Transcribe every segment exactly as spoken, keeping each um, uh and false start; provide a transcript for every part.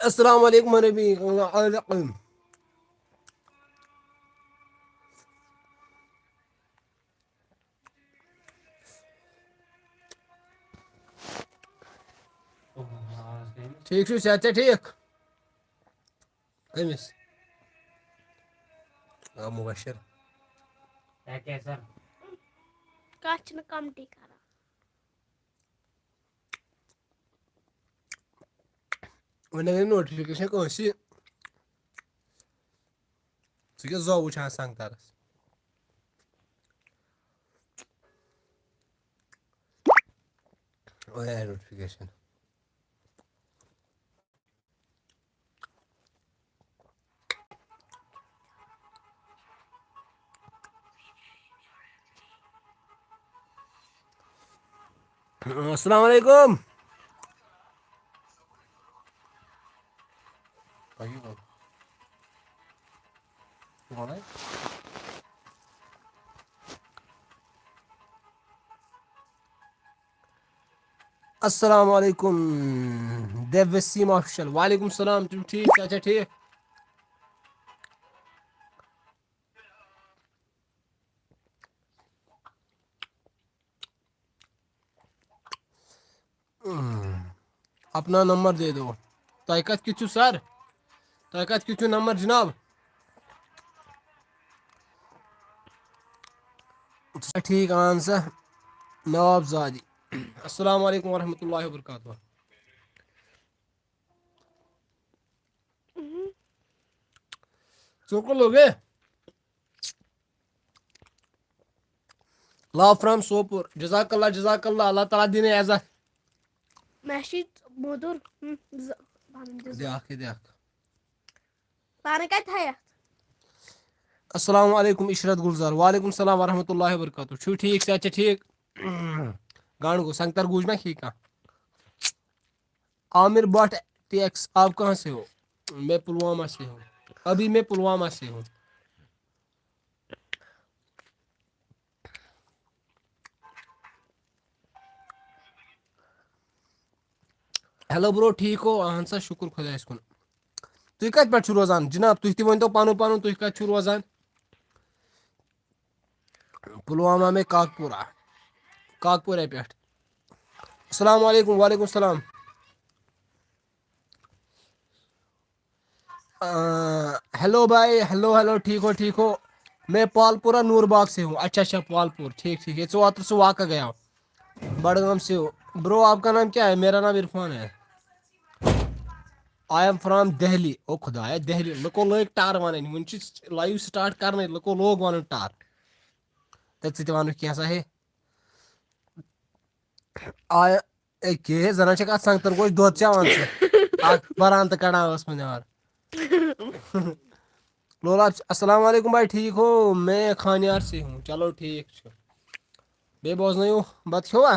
السلام علیکم ورحمۃ اللہ۔ ٹھیٖک چھُ، صحت چھا ٹھیٖک؟ کٔمِس؟ آ، مُبشر۔ کَتھ چھِنہٕ کَمٹی کَران۔ وۄنۍ اگر نوٹفکیشن کٲنٛسہِ، ژٕ کیٛاہ زو وٕچھان سنگترس؟ وۄنۍ آیہِ نوٹفکیشن۔ السلام علیکم۔ السلام علیکم۔ دیو وسیم آفیشل، وعلیکم السلام۔ تُہۍ چھِو ٹھیٖک؟ صحت چھا ٹھیٖک؟ اپنا نمبر دے دو۔ تۄہہِ کتھ کیُتھ چھُو سر؟ تۄہہِ کتھ کیُتھ چھُو نمبر جناب؟ ٹھیٖک، اہن سا، نواب زادی۔ السلام علیکم ورحمۃ اللہ وبرکاتہ۔ ژوٚکُن لوٚگ ہے؟ Love from Sopore. جزاک اللہ، جزاک اللہ، اللہ تعالیٰ دِنَے عزت۔ مےٚ چھِ موٚدُر۔ ہُم، زٕ، پَنُن دِ۔ بیٛاکھ ہے، بیٛاکھ۔ پانہٕ کَتہِ تھایَکھ؟ السلام علیکم عشرت گلزار۔ وعلیکم السلام ورحمۃ اللہ وبرکاتہ۔ چھُو ٹھیٖک؟ صحت چھا ٹھیٖک؟ گنٛڈ گوٚو، سنگتر گوٗج ما کھیٚیہِ کانٛہہ؟ عامر بٹ ٹیکس، آپ کہاں سے ہو؟ میں پلوامہ سے ہوں۔ ابھی میں پلوامہ سے ہوں۔ ہیلو برو، ٹھیٖک ہو؟ اہن سا، شُکُر خۄدایَس کُن۔ تُہۍ کَتہِ پٮ۪ٹھ چھِو روزان جِناب؟ تُہۍ تہِ ؤنۍتو پَنُن پَنُن، تُہۍ کَتہِ چھِو روزان؟ پُلوامہ میں کاکپورہ، کاکپورہ پٮ۪ٹھ۔ السلام علیکم۔ وعلیکم السلام۔ آ، ہیلو بھائی، ہیلو، ہیلو، ٹھیک ہو، ٹھیک ہو؟ میں پالپورہ نور باغ سے ہوں۔ اچھا، اچھا، پالپور، ٹھیک، ٹھیک۔ یہ تو آتر سے واقع گیا ہوں۔ بڑگام سے ہو۔ برو، آپ کا نام کیا ہے؟ میرا نام عرفان ہے۔ I am from Delhi۔ او خدایا، دہلی۔ لُکو لٲگۍ ٹار وَنٕنۍ۔ وٕنہِ چھِ live start کرنٕے، لُکو لوگ وَنُن ٹار۔ تہٕ ژٕ تہِ وَنُکھ کینٛہہ سا ہے۔ آ، اے، کیٛاہ ہے، زَنان چھَکھ اَتھ سنٛگتَر گوجہِ دۄد چٮ۪وان ژٕ۔ اَکھ بَران تہٕ کَڑان ٲس منٛز یارٕ۔ لولا، السلام علیکم بھائی، ٹھیک ہو؟ میں خانیار سے ہوں۔ چلو، ٹھیک چھُ۔ بیٚیہِ بوزنٲیِو، بَتہٕ کھیوٚوا؟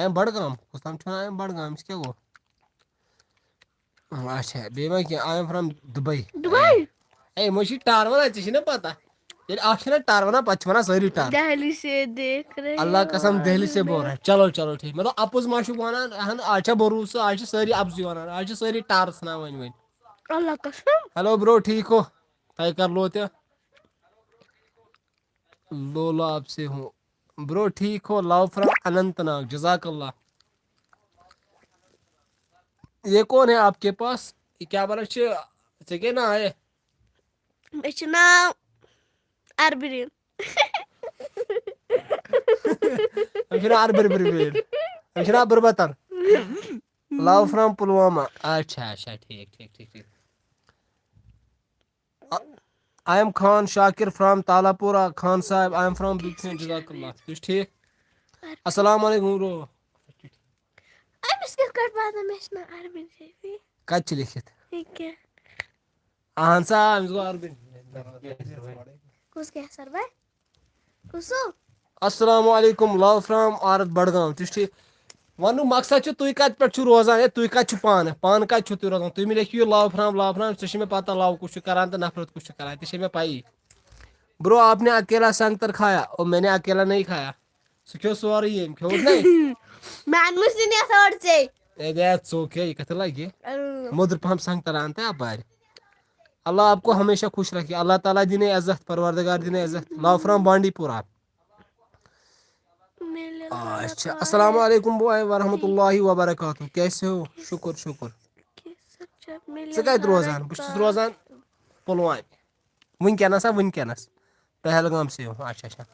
I am Budgam. کُس تام چھُ وَنان I am بڈگام، أمِس کیٛاہ گوٚو؟ اچھا، بیٚیہِ ما کینٛہہ؟ I am from Dubai۔ Dubai? A, یِمو چھِ ٹار وَنان، ژےٚ چھِ نا پَتہ؟ ییٚلہِ اَکھ چھِ نا ٹار وَنان، پَتہٕ چھِ وَنان سٲری ٹار۔ دہلی سے دیکھ رہے اللہ ہو قسم، دہلی سے بول رہے ہیں۔ چلو، چلو، ٹھیک۔ مطلب، اَپُز ما چھُکھ وَنان؟ اَہَن، آز چھا بھروسہٕ؟ آز چھِ سٲری اَپزُے وَنان۔ آز چھِ سٲری ٹار ژھٕنان وۄنۍ وۄنۍ۔ اللہ قسم۔ ہیلو برو، ٹھیٖک ہو؟ تۄہہِ کر لوت یہِ؟ لولاب سے ہوں۔ برو، ٹھیک ہو؟ Love from Anant Nag. جزاک اللہ۔ یہ کون ہے آپ کے پاس؟ یہ کیا بنا چھ؟ ژےٚ کیٛاہ ناو ہے؟ مےٚ چھُ ناو اربریٖن۔ أمِس چھُ ناو اربر بربیر۔ أمِس چھُ ناو بربتر۔ Love from Pulwama. اچھا، اچھا، ٹھیک، ٹھیک، ٹھیک، ٹھیک۔ I am Khan Shakir from تالاپورہ۔ Khan Sahib, I am from بِلکھِنۍ۔ جزاک اللہ۔ تُہۍ چھِو ٹھیٖک؟ السلام علیکم برو۔ أمِس کِتھ کٲٹھۍ پَتہ مےٚ چھُ ناو اربریٖن شفیع؟ کَتہِ چھِ لیکھِتھ؟ یہِ کیٛاہ؟ اہن سا، أمِس گوٚو اربریٖن۔ کُس کیٛاہ سر بھائی؟ کُسو؟ السلام علیکم، love from عارف بڈگام۔ تُہۍ چھِو ٹھیٖک؟ وَنُن مقصد چھُ، تُہۍ کَتہِ پٮ۪ٹھ چھِو روزان؟ ہے، تُہۍ کَتہِ چھِو پانہٕ؟ پانہٕ کَتہِ چھِو تُہۍ روزان؟ تُہۍ مےٚ لیکھِو یہِ love from، love from، ژےٚ چھِ مےٚ پَتہ love کُس چھُ کَران تہٕ نفرت کُس چھُ کَران، تہِ چھےٚ مےٚ پَیی۔ برو، آپ نے اکیلا سنگتر کھایا؟ او، میں نے اکیلا نہیں کھایا۔ سُہ کھیوٚو سورُے ییٚمۍ، کھیوٚوُتھ نَے؟ مےٚ اَنمٕژ تہِ نہٕ یَتھ أڑ ژے۔ اے دے ژوٚک ہے، یہِ کَتھٕ لَگہِ؟ مٔدٕر پَہَم سنٛگتَر اَن تہٕ اَپارِ۔ اللہ آپ کو ہمیشہ خوش رکھے، اللہ تعالیٰ دِنے عزت، پروردگار دِنے عزت۔ Love from بانڈی پورہ۔ اچھا، السلام علیکم ورحمۃ اللہ وبرکاتہ، کیسے ہو؟ شکر شکر۔ ژٕ کَتہِ روزان؟ بہٕ چھُس روزان پُلوامہِ۔ وٕنکیٚنَس ہا، وٕنکیٚنَس۔ پہلگام سے ہو۔ اچھا اچھا۔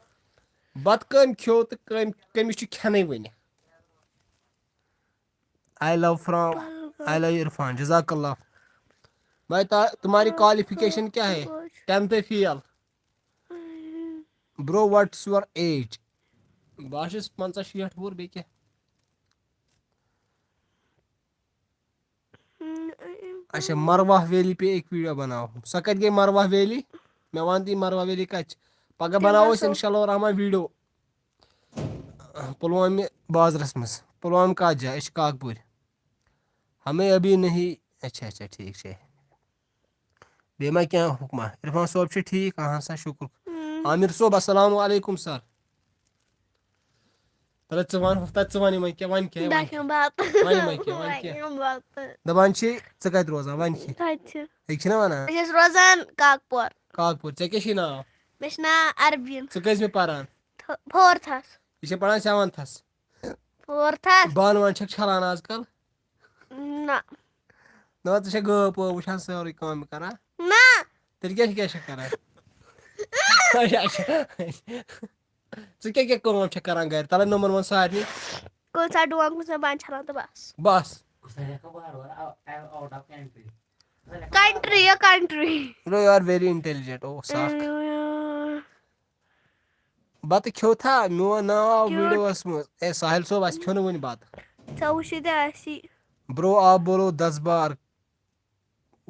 بَتہٕ کٔمۍ کھیوٚو تہٕ کٔمۍ، کٔمِس چھُ کھٮ۪نٕے وٕنہِ؟ I love from I love Irfan, جزاک اللہ۔ بھائی، تا- تمہاری کوالیفکیشن کیا ہے؟ Tenth fail. Bro, what's your age? بہٕ حظ چھُس پنٛژاہ شیٹھ وُہُر، بیٚیہِ کیٛاہ؟ اچھا، مرواہ ویلی پہ ایک ویڈیو بناؤ۔ سۄ کتہِ گٔے مرواہ ویلی؟ مےٚ وَن تہٕ یہِ مرواہ ویلی کتہِ چھِ؟ پگاہ بناوو أسۍ انشاء اللہ الرحمن ویڈیو۔ پلوامہِ بازرس منٛز۔ پلوامہِ کتھ جایہِ؟ أسۍ چھِ کاکپوٗرِ۔ ہمیں ابھی نہیں۔ اچھا اچھا، ٹھیٖک چھِ۔ بیٚیہِ ما کینٛہہ حُکما؟ عرفان صٲب چھُ ٹھیٖک؟ اہن سا، شُکُر۔ عامر صٲب، السلام علیکم سر۔ تَلہٕ ژٕ وَن، تَتہِ ژٕ وَن یِمَن کینٛہہ، وَن کینٛہہ، وَن بہٕ کھٮ۪مہٕ بَتہٕ۔ وَن یِمَن کینٛہہ، وَن بہٕ کینٛہہ۔ کھٮ۪مہٕ بَتہٕ۔ دَپان چھِ، ژٕ کَتہِ روزان؟ وَن کینٛہہ۔ کَتہِ چھِ؟ یہِ چھِنہ وَنان؟ بہٕ چھَس روزان کاکپور۔ کاکپور۔ ژےٚ کیٛاہ چھُے ناو؟ مےٚ چھُ ناو عربیٖن۔ ژٕ کٔژمہِ پَران؟ تھو-، فورتھَس۔ یہِ چھےٚ پَران سٮ۪وَنتھَس۔ فورتھَس۔ بانہٕ وانہٕ چھَکھ چھَلان آز کَل؟ نہ۔ نہ، ژٕ چھَکھ گٲو پٲو وٕچھان، سٲرٕے کٲم کَران۔ نہ۔ تیٚلہِ کیٛاہ، کیٛاہ چھَکھ کَران؟ اچھا، اچھا۔ ژٕ کیٛاہ کیٛاہ کٲم چھَکھ کَران گَرِ؟ تَلَے نمبر وَن سارنٕے۔ کۭژاہ ڈوٗنۍ، کۭژاہ بانہٕ چھَلان تہٕ بَس۔ بَس۔ Country یا country۔ No, you are very intelligent۔ او، سَکھ۔ اۭں۔ بَتہٕ کھیوٚو تھا؟ میون ناو آو کیُتھ۔ ویٖڈیوَس منٛز۔ اے، ساحِل صٲب، اَسہِ کھیوٚو نہٕ وٕنہِ بَتہٕ۔ ژےٚ وٕچھُے تہِ اَسی۔ Bro, آپ بولو دس بار۔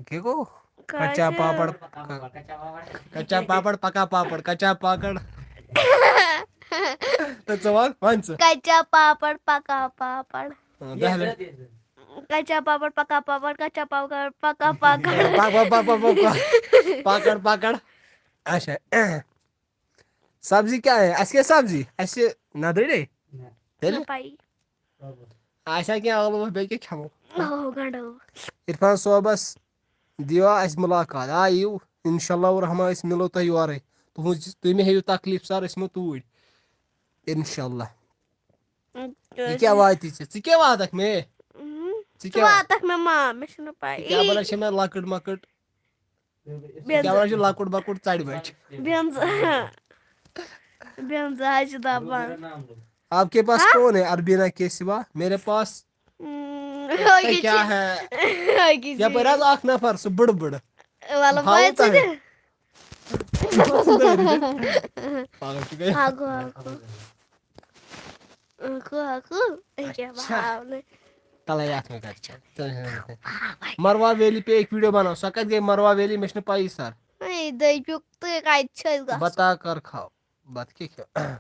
کیٛاہ گوٚو؟ کچا کچا۔ پاپڑ۔ کچا پاپڑ، پکا پاپڑ، کچا پاپڑ۔ تہٕ ژٕ وَن، وَن ژٕ۔ کچا پاپڑ، پکا پاپڑ۔ آ، دَہ لَٹہِ۔ کچا پاپڑ، پکا پاپڑ، کچا پاپڑ، پکا پاپڑ۔ پک، پک، پک، پک، پک، پک۔ پکڑ، پکڑ۔ اچھا۔ سبزی کیٛاہ ہے؟ اَسہِ کیٛاہ سبزی؟ اَسہِ نَدٕرۍ ہے؟ نہ۔ تیٚلہِ؟ نہ پَیی۔ آسہِ ہا کینٛہہ ٲلوٕ بیٚیہِ کیٛاہ کھٮ۪مو؟ ٲلوٕ، گنٛڈٕ ٲلوٕ۔ عرفان صٲبَس دِیِو اَسہِ مُلاقات۔ آ، یِیِو۔ اِنشاء اللہ الرحمٰن، أسۍ مِلو تۄہہِ یورَے۔ تُہٕنٛز، تُہۍ مہ ہیٚیِو تکلیٖف سَر، أسۍ یِمو توٗرۍ۔ اِنشاء اللہ۔ یہِ کیٛاہ واتی ژےٚ؟ ژٕ کیٛاہ واتَکھ مے؟ اۭں۔ ژٕ ژٕ کیٛاہ واتَکھ مےٚ ما؟ مےٚ چھُنہٕ پَیی۔ ژٕ کیٛاہ بَنان چھےٚ مےٚ لۄکٕٹ مۄکٕٹ؟ بینزا۔ کیٛاہ وَنان چھِ لۄکُٹ مۄکُٹ ژَرِ بَچہِ؟ بینزا۔ بینزا حظ چھِ دَپان۔ آپ کے پاس ہاں؟ کون ہے اربینا کے سوا؟ میرے پاس ہم، ہے کیا ہے؟ یَپٲرۍ حظ اَکھ نفر، سُہ بٕڑٕ بٕڑٕ۔ وَلہٕ ہاوُن بہٕ ژٕ تۄہہِ۔ دِ۔ پاگل چھُ گٔے۔ ہاگو، ہاگو۔ ہاگو، ہاگو۔ یہِ کیٛاہ اچھا۔ بہاونہٕ؟ تَلَے اَتھ مےٚ کَتہِ چھےٚ۔ مروا ویلی پہ ایک ویڈیو بناو۔ سۄ کَتہِ گٔے مروا ویلی؟ مےٚ چھُنہٕ پَیی سَر۔ ہے، دٔپِو تُہۍ کَتہِ چھِ أسۍ گژھُن؟ بتا کر کھاو۔ بَتہٕ کیٛاہ کھیوٚو؟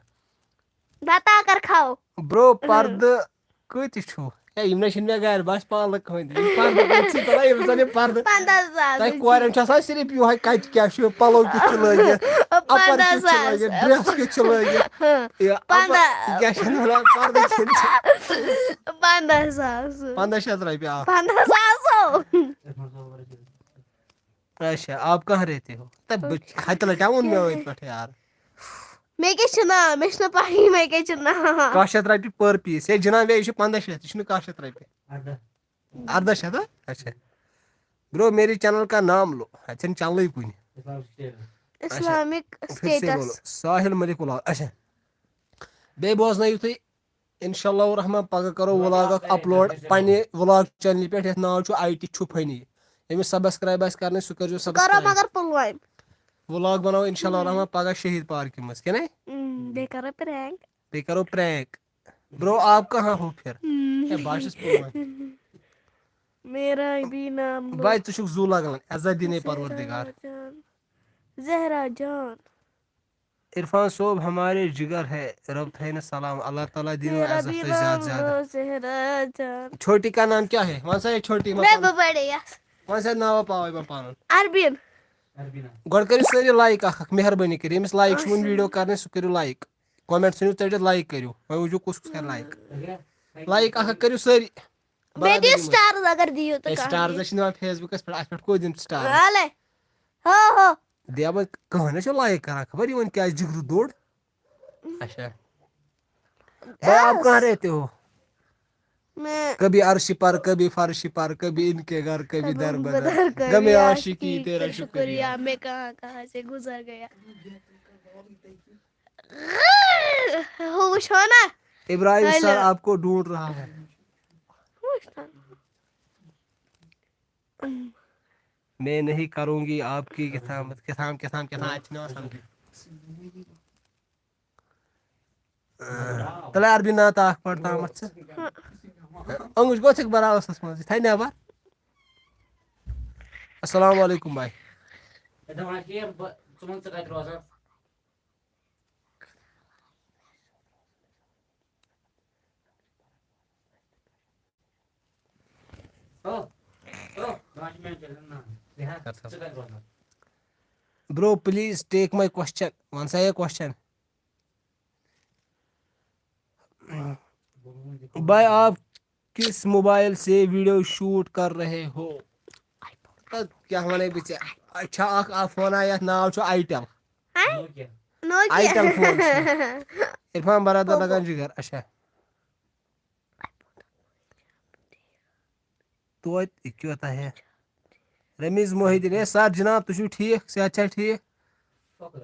بتا کر کھاو۔ برو، پردٕ کۭتِس چھُو؟ ہے، یِم نہ چھِنہٕ مےٚ گَرِ، بہٕ آسہٕ پانہٕ لٔکہٕ ہٕنٛدۍ۔ یِم پردٕ کَتہِ چھِ تَلان؟ یِم زَن یِم پردٕ۔ پنٛداہ ساس۔ تۄہہِ کورٮ۪ن چھُ آسان صرف یِہوٚے، کَتہِ کیٛاہ چھُ، پَلو کِتھ چھِ لٲگِتھ، اَپَر کِتھ چھِ پنٛداہ ساس۔ لٲگِتھ، ڈرٛٮ۪س کِتھ چھِ لٲگِتھ۔ ہاں۔ یہِ اَپَر، پنٛداہ۔ یہِ کیٛاہ چھِ وَنان، پردٕ کِتھ چھِ؟ پنٛداہ ساس۔ پنٛداہ شیٚتھ رۄپیہِ، آ۔ پنٛداہ ساس۔ اچھا، آپ کہاں رہتے ہو؟ تہٕ بہٕ ہَتہِ لَٹہِ ووٚن مےٚ أتھۍ پٮ۪ٹھ یار۔ مےٚ کیٛاہ چھُ ناو؟ مےٚ چھُنہٕ پَیی مےٚ کیٛاہ چھُ ناو۔ کاہ شیٚتھ رۄپیہِ per piece۔ ہے جِناب، ہے، یہِ چھُ پنٛداہ شیٚتھ، یہِ چھُنہٕ کاہ شیٚتھ رۄپیہِ۔ اَرداہ شیٚتھ، ہا؟ اچھا۔ برو، میرے چینل کا نام لو۔ اَتہِ چھَنہٕ چینلٕے کُنہِ۔ اسلامک پھر سے بولو۔ سٹیٹس۔ ساحل ملک ولاگ۔ اچھا۔ بیٚیہِ بوزنٲیِو تُہۍ۔ انشاءاللہ الرحمن پگاہ کرو ولاگ اکھ اپلوڈ پننہِ ولاگ چینلہِ پٮ۪ٹھ، یتھ ناو چھُ آی ٹی چھُ فنی۔ ییٚمِس سبسکرایب آسہِ کرنٕے، سُہ کٔرزیٚو سُہ کرو سبسکرایب۔ مگر پلوامہِ۔ ولاگ بناوو انشاءاللہ الرحمن پگاہ شہید پارکہِ منٛز، کِنہٕ؟ اۭں، بیٚیہِ کرو پرینک۔ بیٚیہِ کرو پرینک۔ برو، آپ کہاں ہو پھر؟ اۭں۔ ہے، بہٕ حظ چھُس پلوامہِ۔ میرا بھی نام لو۔ بھائی، ژٕ چھُکھ زُو لگان، عزت دِنے پروردگار۔ زہرا جان۔ زہرا جان۔ عرفان صٲب ہمارے جگر ہے، رب تھٲینَس سلام، اللہ تعالیٰ دِنو میرا عزت بھی تۄہہِ زیادٕ نام زیادٕ۔ لو زہرا جان۔ چھوٹی کا نام کیا ہے؟ وَن سا یہِ چھوٹی، مےٚ مَکان۔ بہٕ بڑے یَس۔ وَن سا ناو پاوَے مےٚ پَنُن۔ عربیٖن۔ گۄڈٕ کٔرِو سٲری لایِک اَکھ اَکھ، مہربٲنی کٔرِتھ۔ ییٚمِس لایِک چھُ وٕنہِ اچھا۔ ویٖڈیو کَرنَے، سُہ کٔرِو لایِک۔ کمنٹ ژھٕنِو ژٔٹِتھ، لایِک کٔرِو۔ وۄنۍ وٕچھِو کُس کُس کَرِ لایِک۔ لایِک اَکھ اَکھ کٔرِو سٲری۔ بیٚیہِ دِیِو برابر یِمو۔ Stars اگر دِیِو تہٕ ہے، کانٛہہ stars دِیِو۔ چھِ نِوان Facebookس پٮ۪ٹھ، اَتھ پٮ۪ٹھ کوٚت دِم stars؟ وَلے۔ ہو، ہو۔ دِ وۄنۍ کٕہٕنۍ چھُ like کران، خبر یِمن کیٛازِ جِگرٕ دوٚر۔ اچھا۔ بھائی، آپ کہاں رہتے ہو؟ میں کبھی عرش پر، کبھی فرش پر، کبھی ان کے گھر، کبھی کبھی در بدر۔ بدر، کبھی غم عاشقی عاشقی، تیرا تیرا شکریہ۔ شکریہ، میں کہاں کہاں سے گزر گیا۔ ہو وٕچھو نا۔ ابراہیم سر ہیلو۔ آپ کو ڈھونڈ رہا ہے۔ وٕچھ نا۔ میں نہیں کروں گی آپ کی کتام، کتام، کتام، کتام، اَتہِ چھِنہٕ یِوان سمجھ۔ تَلے عربی نعت اکھ پَر تامَتھ ژٕ۔ انگُش گوٚو ژٕ برابر ٲسَس منٛز، یہِ تھاے نٮ۪بر۔ السلام علیکم بھائی۔ Bro, please take my question. وَن سا یہِ question. بھائی، آپ کس موبائل سے ویڈیو شوٹ کر رہے ہو؟ کیٛاہ وَنَے بہٕ ژےٚ؟ اَتہِ چھا اکھ، اکھ فون، یَتھ ناو چھُ آیٹل۔ نوکیا۔ آیٹل فون چھُ۔ عرفان برادر لگان جگر۔ اچھا۔ توتہِ کیٛاہ تھا ہے؟ رمیز محی الدین، اے سر جناب، تُہۍ چھِو ٹھیٖک؟ صحت چھا ٹھیٖک؟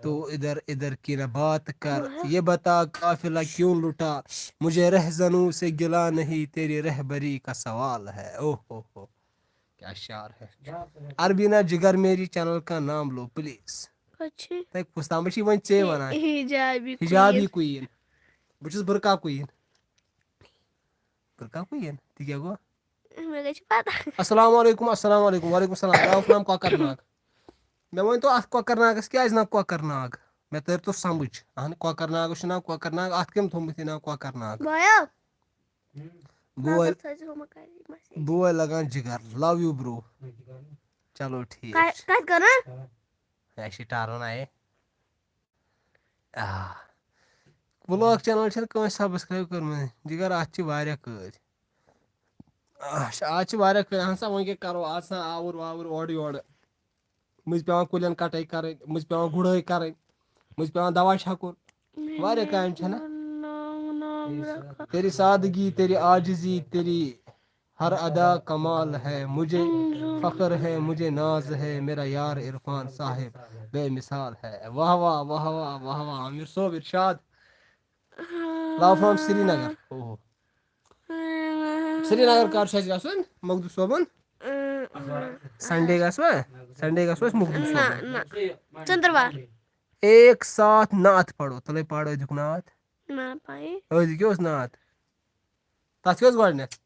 تو ادھر، ادھر کی نہ بات کر، یہ بتا قافلہ کیوں لٹا، مجھے رہزنوں سے گلہ نہیں، تیری رہبری کا سوال ہے۔ اوہ ہو ہو، کیا شعر ہے۔ اربینا جگر میری چینل کا نام لو پلیز۔ اچھا۔ تۄہہِ کُس تام چھِ وۄنۍ ژے وَنان؟ حجابی حجابی queen۔ Queen۔ بہٕ چھُس برقع queen۔ برقع queen؟ تہِ کیٛاہ گوٚو؟ مےٚ کَتہِ چھِ پَتہ؟ السلام علیکم، السلام علیکم، وعلیکم السلام۔ مےٚ اوس ناو کۄکَر ناگ۔ مےٚ ؤنۍ تو اَتھ کۄکَر ناگَس کیٛازِ ناو کۄکَر ناگ؟ مےٚ تٔر تو سَمٕجھ۔ اَہَن، کۄکَر ناگَس چھُ ناو کۄکَر ناگ، اَتھ کٔمۍ تھوٚومُت یہِ ناو کۄکَر ناگ؟ بایو۔ بوے، نظر تھٲیزِ ہُمَن کَرِ مےٚ send۔ بوے لگان جگر۔ Love you bro۔ چلو ٹھیٖک کَتہِ، چھُ۔ کَتہِ کَران؟ اَسہِ چھِ ٹارَن آیے۔ آ۔ vlog channel چھَنہٕ کٲنٛسہِ subscribe کٔرمٕژ۔ جگر، اَتھ چھِ واریاہ کٲرۍ۔ آ، چھِ، آز چھِ واریاہ کٲرۍ۔ اَہَن سا، وۄنۍ کیٛاہ کَرو؟ آز چھِ آسان آوُر واوُر اورٕ یورٕ۔ مٔنٛزۍ پٮ۪وان کُلٮ۪ن کَٹٲے کَرٕنۍ، مٔنٛزۍ پٮ۪وان گُڈٲے کَرٕنۍ، مٔنٛزۍ پٮ۪وان دَوا چھَکُن۔ واریاہ کامہِ چھَنہ۔ تیری سادگی، تیری عاجزی، تیری ہر ادا کمال ہے، مجھے فخر ہے، مجھے ناز ہے، میرا یار عرفان صاحب بے مثال ہے۔ واہ واہ، واہ واہ، واہ واہ، عامر صٲب ارشاد۔ Love from Srinagar. اوہو۔ سرینگر کر چھُ اَسہِ گژھُن؟ مخدوٗم صٲبُن؟ Sunday گژھوا؟ Sunday گژھو أسۍ مخدوٗم نہ، صٲبُن۔ نہ۔ ژٔنٛدٕروار۔ ایک ساتھ نعت پڑھو۔ تَلے پَر أزیُک نعت۔ نہ پَیی۔ أزیُک کیٛاہ اوس نعت؟ تَتھ کیٛاہ اوس گۄڈٕنٮ۪تھ؟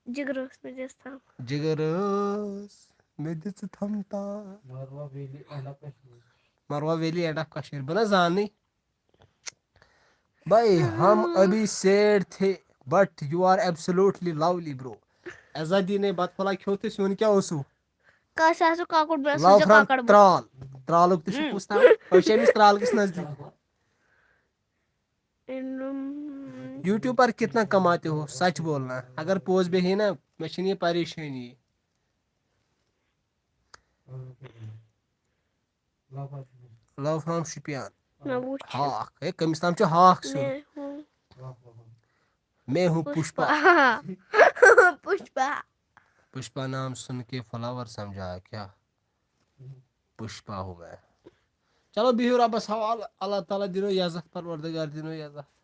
جِگرٕ اوس مےٚ دِژ تھَم۔ جِگرٕ ٲس مےٚ دِژ تھَم تا۔ Marwa valley, end of Kashmir. Marwa valley, end of Kashmir. بہٕ نہ زاننٕے۔ بھائی، ہم ابھی sad تھے، but you are absolutely lovely, bro۔ عزت دی نے بتہٕ پھوٚلہ کھیوٚو تہٕ سیُن کیٛاہ اوسوٕ؟ کٲنٛسہِ آسہِ کۄکُر، مےٚ love سوٗزِ from کۄکر بَتہٕ۔ ترٛال۔ ترٛالُک تہِ چھُ ہُم۔ کُس تام۔ أسۍ چھِ أمِس ترٛالکِس نزدیٖک۔ YouTube پر کتنا کماتے ہو؟ سچ بولنا۔ اگر پوٚز بیٚہی نا، مےٚ چھِنہٕ یہِ پریشٲنی۔ Love from Shopian. مےٚ وُچھ۔ ہاکھ۔ ہے، کٔمِس تام چھُ ہاکھ سیُن۔ میں ہوں۔ میں ہوں پُشپا۔ پُشپا۔ پُشپا نام سُن کے فلاور سمجھا کیا؟ پُشپا ہوں میں۔ چلو، بِہِو رۄبَس حوالہٕ۔ اللہ تعالیٰ دِنو عزت، پروردگار دِنو عزت۔